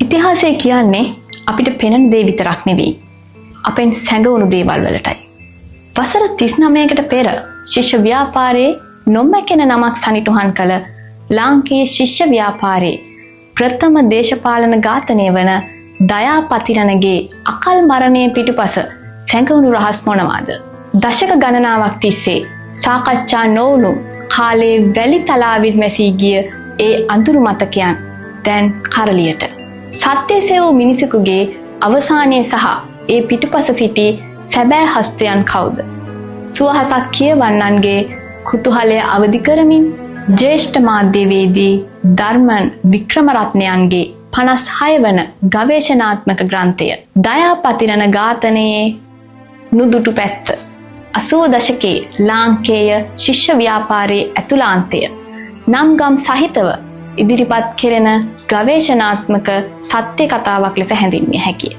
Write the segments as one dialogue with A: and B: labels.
A: ඉතිහාසය කියන්නේ අපිට පෙනෙන දේ විතරක් නෙවෙයි. අපෙන් සැඟවුණු දේවල් වලටයි. වසර 39කට පෙර ශිෂ්‍ය ව්‍යාපාරයේ නොමැකෙන නමක් සනිටුහන් කළ ලාංකේය ශිෂ්‍ය ව්‍යාපාරයේ ප්‍රථම දේශපාලන ඝාතනය වන දයා පතිරණගේ අකල් මරණය පිටුපස සැඟවුණු රහස් මොනවාද? දශක ගණනාවක් තිස්සේ සාකච්ඡා නොවුණු කාලයේ වැලි තලාවින් වැසී ගිය ඒ අඳුරු මතකයන් දැන් කරලියට. සත්‍ය සෙවූ මිනිසෙකුගේ අවසානය සහ ඒ පිටුපස සිටි සැබෑ හස්තයන් කවුද? සුවහසක් කියවන්නන්ගේ කුතුහලය අවදි කරමින් ජ්‍යෙෂ්ඨ මාධ්‍යවේදී ධර්මන් වික්‍රමරත්නයන්ගේ 56 වන ගවේෂණාත්මක ග්‍රන්ථය දයා පතිරණ ඝාතනයේ නුදුටු පැත්ත, 80 දශකයේ ලාංකේය ශිෂ්‍ය ව්‍යාපාරයේ ඇතුළාන්තය නම් ගම් සහිතව ඉදිරිපත් කෙරෙන ගවේෂණාත්මක සත්‍ය කතාවක් ලෙස හැඳින්විය හැකිය.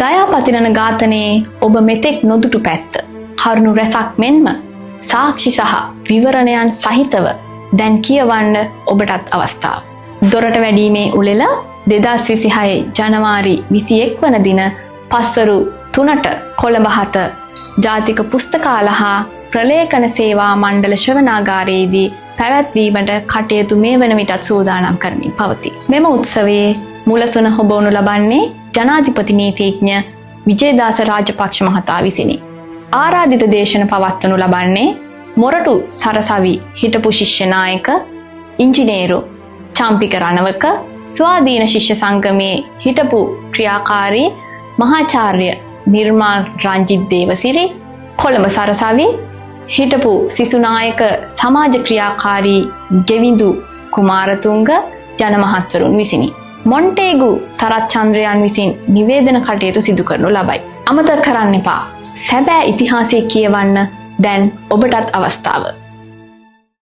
A: දයා පතිරණ ඝාතනයේ ඔබ මෙතෙක් නොදුටු පැත්ත, කරුණු රැසක් මෙන්ම සාක්ෂි සහ විවරණයන් සහිතව දැන් කියවන්න ඔබටත් අවස්ථාව. දොරට වැඩීමේ උළෙල 2026 ජනවාරි 21 වන දින පස්වරු 3ට කොළඹ 7 ජාතික පුස්තකාල හා ප්‍රලේඛන සේවා මණ්ඩල ශ්‍රවණාගාරයේදී පැවැත්වීමට කටයුතු මේ වන විටත් සූදානම් කරමින් පවතී. මෙම උත්සවයේ මුලසුන හොබවනු ලබන්නේ ජනාධිපති නීතිඥ විජේදාස රාජපක්ෂ මහතා විසිනි. ආරාධිත දේශන පවත්වනු ලබන්නේ මොරටු සරසවි හිටපු ශිෂ්‍ය නායක ඉංජිනේරු චම්පික රණවක, ස්වාධීන ශිෂ්‍ය සංගමයේ හිටපු ක්‍රියාකාරී මහාචාර්ය නිර්මාල් රංජිත් දේවසිරි, කොළඹ සරසවි හිටපු සිසුනායක සමාජ ක්‍රියාකාරී ගෙවිඳු කුමාරතුංග යන මහත්වරුන් විසිනි. මොන්ටේගු සරත්චන්ද්‍රයන් විසින් නිවේදන කටයුතු සිදු කරනු ලබයි. අමතක කරන්න එපා. සැබෑ ඉතිහාසය කියවන්න දැන් ඔබටත් අවස්ථාව.